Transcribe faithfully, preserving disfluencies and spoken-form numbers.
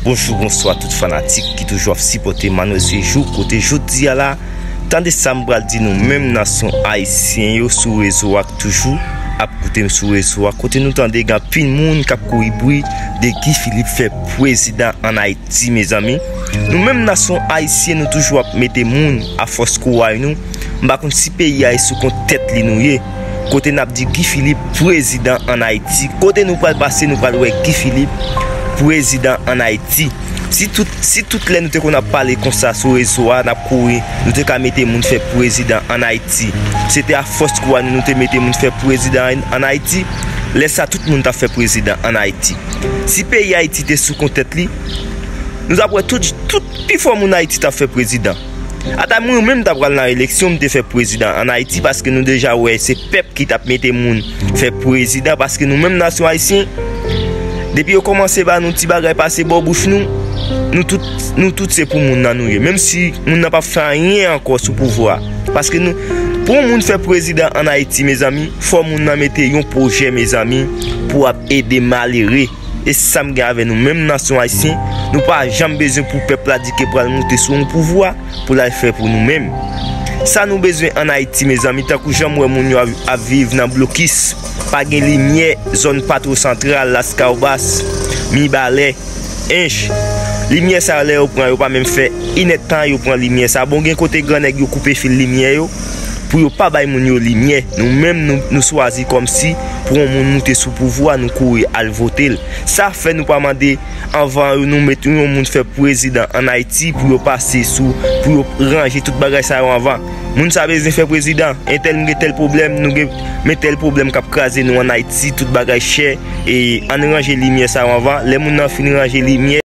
Bonjou, bonswa tout fanatik ki toujou ap sipòte Manwè Sejou. Kote jodi a la, tande sa m pral di nou menm nasyon ayisyen yo sou rezo a k toujou ap koute m sou rezo a. Kote nou tande gen anpil moun k ap kouri bri de Guy Philippe fè prezidan ann Ayiti, mezanmi. Nou menm nasyon ayisyen, nou toujou ap mete moun a fòs kouray nou. M pa konn si peyi a e sou kont tèt li nou ye. Kote n ap di Guy Philippe prezidan ann Ayiti. Kote nou pral pase, nou pral wè Guy Philippe prezidan ann Ayiti. Si tout, si tout lè nou te konn ap pale konsa sou rezo a, n ap kouri, nou te ka mete moun fè prezidan ann Ayiti. Se te a fòs kouray nou, nou te mete moun fè prezidan ann, ann Ayiti. Lè sa, tout moun t ap fè prezidan ann Ayiti. Si peyi Ayiti te sou kont tèt li, nou t ap wè tout, tout pi fò moun Ayiti t ap fè prezidan. Ata mwen menm ta pral nan eleksyon, m te fè prezidan ann Ayiti, paske nou deja wè se pèp ki t ap mete moun fè prezidan, paske nou menm nasyon ayisyen, depi yo kòmanse ba nou ti bagay pase bò bouch nou, nou tout, nou tout se pou moun nan nou ye. Menm si moun nan p ap fè anyen ankò sou pouvwa. Paske nou, pou yon moun fè prezidan ann Ayiti, mezanmi, fò moun nan mete yon pwojè, mezanmi, pou ap ede malere. E sa m gen avè nou menm nasyon ayisyen, nou pa janm bezwen pou pèp la di ke pral moute sou yon pouvwa pou l al fè pou nou menm. Sa nou bezwen ann Ayiti, mezanmi, tankou jan m wè moun yo ap, ap viv nan blokis, pa gen limyè, zòn pa two santral, Laskawbas, Mibalè, Ench. Limyè sa yo, lè yo pran, yo pa menm fè inèdtan yo pran limyè sa. Bon, gen kote grannèg yo koupe fil limyè yo pou yo pa bay moun yo limyè. Nou menm, nou, nou swazi kòmsi pou yon moun moute sou pouvwa, nou kouri al vote l. Sa fè nou pa mande anvan yo nou met yon moun fè prezidan ann Ayiti pou yo pase sou, pou yo ranje tout bagay sa yo anvan. Moun sa bezwen fè prezidan, entèl m gen tèl pwoblèm, nou gen men tèl pwoblèm k ap kraze nou ann Ayiti, tout bagay chè, e ann ranje limyè sa yo anvan. Lè moun nan fin ranje limyè,